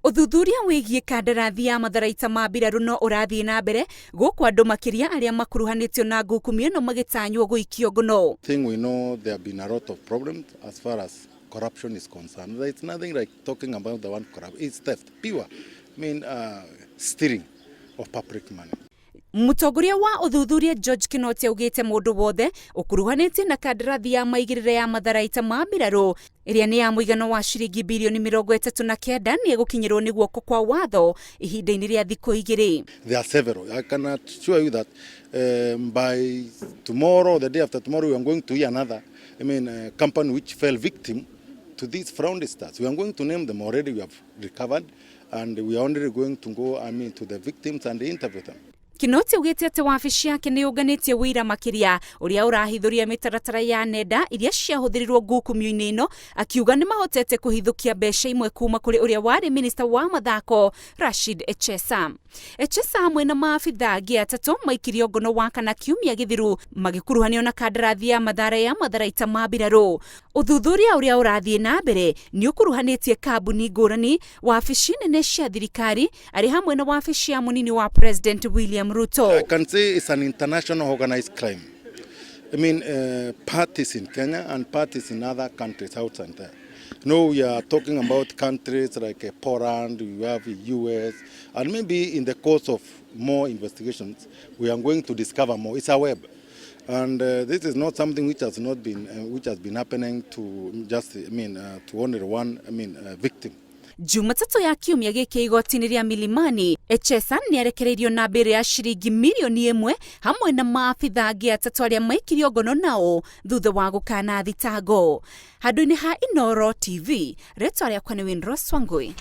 Ũthuthuria wĩgiĩ kandarathi ya matharaita ma mbirarũ no ũrathiĩ na mbere gũkũ andũ makĩria arĩa makuruhanĩtio na ngukumio ĩno magĩtanywo gũikio ngono. Thing we know, there have been a lot of problems as far as corruption is concerned. It's nothing like talking about the one corrupt. It's theft, pure. I mean, stealing of public money. Mũtongoria wa ũthuthuria George Kinoti augĩte mũndũ wothe ũkuruhanĩtie na kandarathi ya maigĩrĩra ya matharaita ma mbirarũ ĩrĩa nĩ ya mũigana wa ciringi birioni 39 nĩ egũkinyĩrwo nĩ guoko kwa watho ihinda-inĩ rĩa thikũ 2. There are several. I can assure you that by tomorrow, the day after tomorrow, we are going to hear another, I mean, company which fell victim to these fraudsters. We are going to name them already. We have recovered, and we are only going to go, I mean, to the victims and interview them. Kinoti augĩte atĩ wabici yake nĩ yũnganĩtie ũira makĩria ũrĩa ũrahithũria mĩtaratara ya nenda iria ciahũthĩrirwo ngukumio-inĩ ĩno, akiuga nĩ mahotete kũhithũkia mbeca imwe kuma kũrĩ ũrĩa warĩ minista wa mathako Rashid Echesa. Echesa hamwe na maabitha angĩ atatũ maikirio ngono wa kana kiumia gĩthiru magĩkuruhanio na kandarathi ya Mathare ya matharaita ma mbirarũ. Ũthuthuria ũrĩa ũrathiĩ na mbere nĩ ũkuruhanĩtie kambuni ngũrani, wabici nene cia thirikari arĩ hamwe na wabici ya mũnini wa President William Ruto. I can say it's an international organized crime. I mean, parties in Kenya and parties in other countries outside there. No, we are talking about countries like Poland, we have the US, and maybe in the course of more investigations, we are going to discover more. It's a web. And this is not something which has not been, which has been happening to just, I mean, to only one, I mean, victim. Jumatatũ ya kiumia gĩkĩ igoti-inĩ rĩa Milimani, Echesa nĩ arekereirio na mbĩrĩ ya ciringi mirioni 1 hamwe na maabitha angĩ atatũ arĩa maikirio ngono nao thutha wa gũkana thitango. Handũ-inĩ ha Inooro TV, rĩtwa rĩakwa nĩ Winrose Wangui.